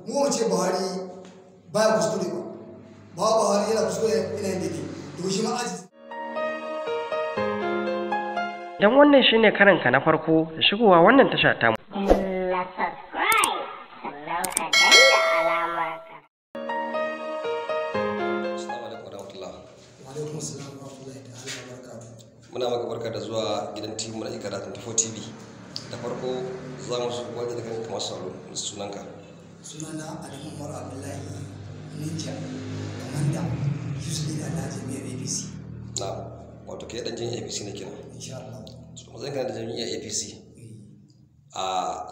Mu mu ce Buhari baya kuskure ba. Ba Buhari yana kuskure yana yin daidai. To shi ma aji. Idan wannan shine karanka na farko da shigowa wannan tasha ta mu. Na subscribe sannan ka danna alamar ka. Assalamu alaikum warahmatullah. Wa alaikum assalam wa rahmatullahi ta'ala wa barakatuh. Muna maka barka da zuwa gidan TV na Ikara 24 TV. Da farko za mu so wanda da kanka masu sauraro sunanka. Sunana Adamu Umar Abdullahi Ninja, Commander, Youth Leader na jami'ar APC. Na wato kai dan jami'ar APC ne kenan. Insha Allah. So matsayin kana da jami'ar APC a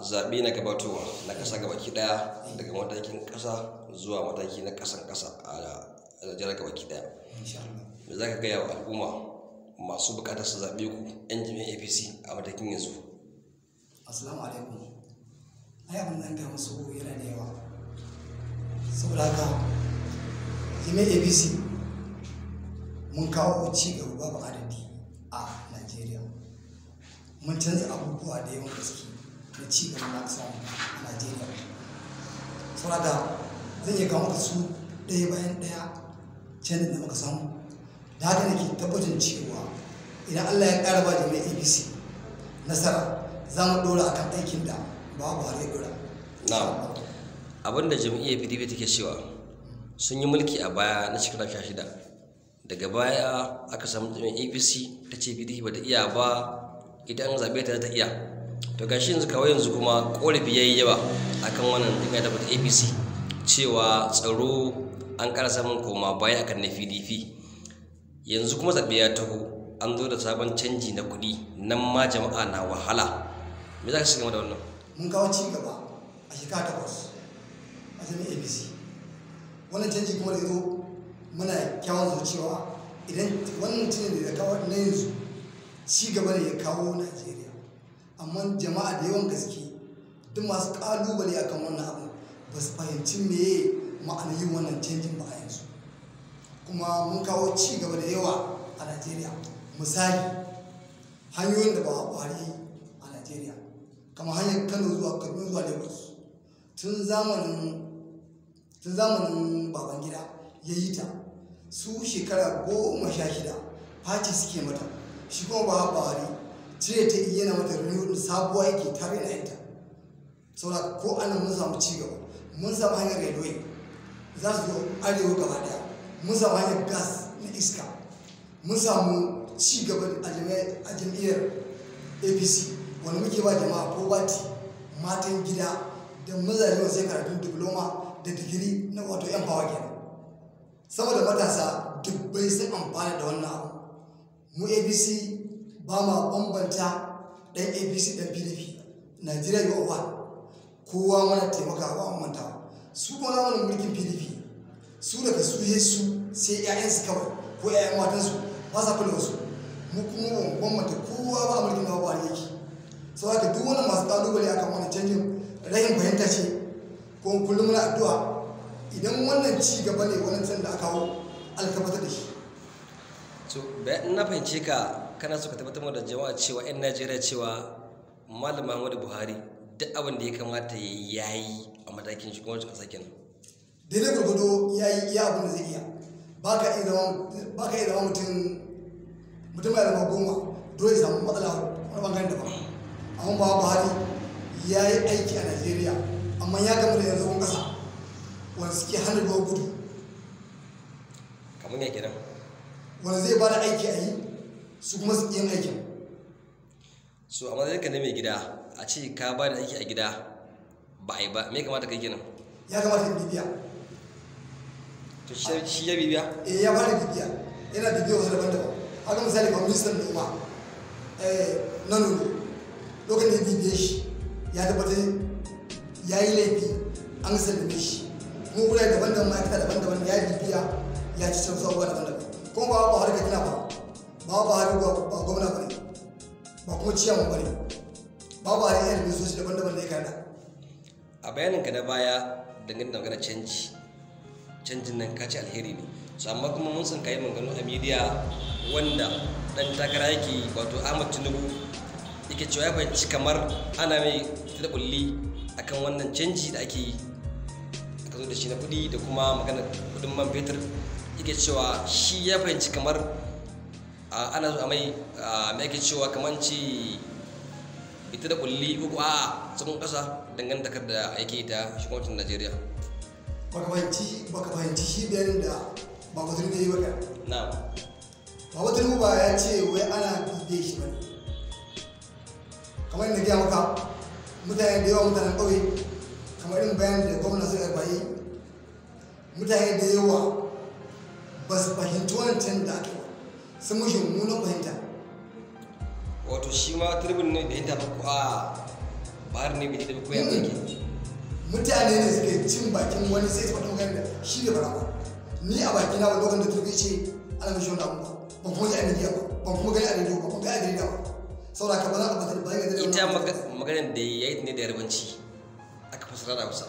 zaɓe na gabatowa na ƙasa gabaki ɗaya daga matakin ƙasa zuwa mataki na ƙasan ƙasa a Najeriya gabaki ɗaya. Insha Allah. Me za ka gaya wa al'umma masu buƙatar su zaɓe ku 'yan jami'ar APC a matakin yanzu? Assalamu alaikum. Ai abin da zan gaya musu yana da yawa. Saboda haka jami'ar APC mun kawo ci gaba babu adadi a Najeriya. Mun canza abubuwa da yawan gaske na ci gaba da aka samu a Najeriya. Saboda haka zan iya kawo maka su ɗaya bayan ɗaya canjin da muka samu. Da haka nake tabbacin cewa idan Allah ya ƙara ba jami'ar APC nasara, za mu ɗora akan aikin da babu har ya ɗora. Na abinda jam'iyyar PDP take cewa sun yi mulki a baya na shekara 16, daga baya aka samu jam'iyyar APC ta ce PDP bata iya ba, idan an zaɓe ta ta iya. To gashi yanzu kawai yanzu kuma ƙorafi yayi yawa akan wannan jam'iyyar ta APC cewa tsaro an ƙara samun koma baya akan na PDP. Yanzu kuma zaɓe ya taho, an zo da sabon canji na kuɗi, nan ma jama'a na wahala. Me za ka ce game da wannan? Mun kawo ci gaba a shekara 8 a jami'ar APC. Wannan canji kuma da ya zo muna kyawun zuciya idan wannan canji da ya kawo na yanzu ci gaba ne ya kawo Najeriya. Amma jama'a da yawan gaske duk masu ƙalubale akan wannan abu ba su fahimci meye ma'anar yin wannan canjin ba a yanzu. Kuma mun kawo ci gaba da yawa a Najeriya. Misali, hanyoyin da ba a Buhari a Najeriya, kamar hanyar Kano zuwa Kaduna zuwa Lagos, tun zamanin Babangida ya yi ta, su shekara 16 faci suke mata. Shi kuma ba Buhari cire ta yana mata renewal sabuwa yake tare na yanta. Saboda ko anan mun samu ci gaba, mun samu hanyar railway za su zo arewa gaba daya, mun samu hanyar gas na iska, mun samu ci gaba a jam'iyyar APC wanda muke ba jama'a poverty, matan gida da mazaje masu yin karatun diploma da digiri na wato yan power kenan. Saboda matasa dubbai sun amfana da wannan abu. Mu APC ba ma bambanta ɗan APC ɗan PDP. Najeriya yi wa kowa mana taimaka ba mu mantawa. Su kuma zamanin mulkin PDP su daga su he su sai 'ya'yansu kawai ko 'ya'yan matansu ba sa kula wasu. Mu kuma ba mu bambanta kowa ba a mulkin da Buhari yake. Saboda haka duk wani masu ƙalubale akan wannan canjin rahin fahimta ce, ko kullum muna addu'a idan wannan ci gaba ne wannan canjin da aka kawo alkabatar da shi. So na fahimce ka, kana so ka tabbatar da jama'a cewa 'yan Najeriya cewa Malam Muhammadu Buhari duk abin da ya kamata ya yi a matakin shugabancin ƙasa kenan. Daidai gwargwado ya yi iya abin da zai iya. Ba ka iya zama mutum mai zama goma dole ya samu matsala wani bangaren daban. Amma ba Buhari ya yi aiki a Najeriya, amma ya gama da yanzu ƙasa wanda suke hana ruwa gudu. Kamar ya kenan? Wanda zai ba da aiki a yi su kuma su yin aikin. So a matsayinka na mai gida, a ce ka ba da aiki a gida ba a yi ba, me ya kamata ka yi kenan? Ya kamata in bibiya. To shi ya bibiya? Eh, ya fara bibiya. Yana bibiya wasu daban-daban. Haka misali kamar ministan noma, na nono, lokacin da ya bibiye shi ya tabbatar ya yi laifi an sallame shi. Kuma wurare daban-daban, ma'aikata daban-daban ya bibiya ya ci can abubuwa daban-daban. Kuma ba Buhari ka tuna ba, ba Buhari ba gwamna ba ne, ba kuma ciyaman ba ne. Ba Buhari yana da ministoci daban-daban da ya karɗa. A bayaninka na baya dangane da maganar canji, canjin nan ka ce alheri ne. So amma kuma mun san kayi maganganu a media wanda dan takara yake, wato Ahmad Tinubu yake cewa ya fahimci kamar ana mai da kulli akan wannan canji da ake yi. zo da shi na kuɗi da kuma magana kuɗin man fetur, yake cewa shi ya fahimci kamar ana zo a mai mai ake cewa kamar ci ita da kulli ko a tsakon ƙasa dangantakar da ake ta shugabancin Najeriya. Baka fahimci shi bayanin da Baba Tinubu ya yi baka. Na'am. Baba Tinubu ba ya ce wai ana bibiye shi ba ne. Kamar yadda gaya maka, mutane da yawa, mutanen ƙauye, kamar irin bayanin da gwamna suka bayi, mutane da yawa ba su fahimci wancan da ake ba, sun mushi mummunan fahimta. Wato shi ma turbin ne da yadda ko a bahar ne bai da ko ya yake. Mutane ne suke cin bakin wani sai su faɗi magana da shi bai faɗa ba. Ni a baki na ba lokacin da turbi ce ana mishi wani abu ba, ban kuma ji a media ba, ban kuma gani a rediyo ba, ban gani a jarida ba. Saboda haka ba za ka bata ba za ka Ita maganar da ya yi ne da Yarbanci aka fasara da Hausa.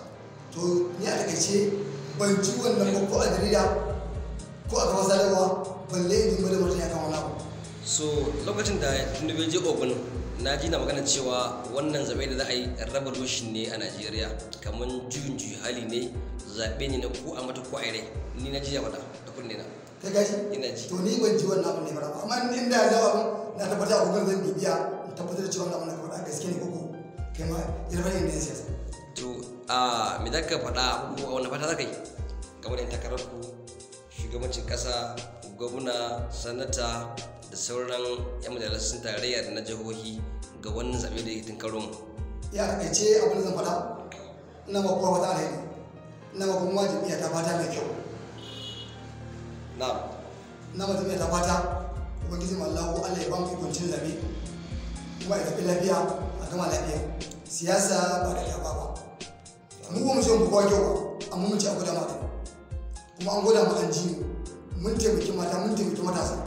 To ni a takaice ban ji wannan ba ko a jarida ko a kafa sadarwa, balle in ji da mutum ya kama wani abu. So lokacin da Tinubu ya je Ogun, na ji na magana cewa wannan zaɓe da za a yi revolution ne a Najeriya, kamar juyin juyi hali ne, zaɓe ne na ko a mata ko a rai. Ni na ji ya faɗa da kunne na. Kai gashi? Ina ji. To ni ban ji wannan abin da ya faɗa ba, amma inda ya jawo abin na tabbata a Google zan bibiya in tabbatar da cewa wannan abin da ka faɗa gaske ne koko kai ma yarfa ne da siyasa. To a me za ka faɗa ko wani fata za ka yi game da 'yan takarar ku shugabancin ƙasa, gwamna, sanata da sauran 'yan majalisun tarayya da na jihohi ga wannan zaɓe da ya tunkaro mu? Ya takaice abin da zan faɗa, ina ma kowa fata alheri, ina ma kuma jam'iyya ta fata mai kyau. Na'am. Ina ma jam'iyya ta fata ubangiji Allahu Allah ya ba mu ikon cin zaɓe kuma ya tafi lafiya a gama lafiya. Siyasa ba da gaba ba, mu ba mu ce mu kowa kyau ba, amma mun ce a gwada mata, kuma an gwada mu, an ji mu, mun taimaki mata, mun taimaki matasa,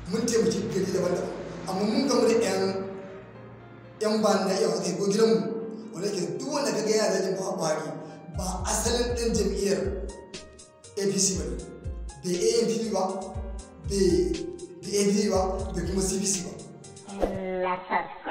mun taimaki gari daban-daban, amma mun gamu da yan ba na iya kai ko gidanmu wanda ke duk wanda kaga yana zagin Buhari ba asalin ɗan jam'iyyar APC ba ne, bai ANPP ba, bai APC ba, bai kuma CPC ba. Na subscribe.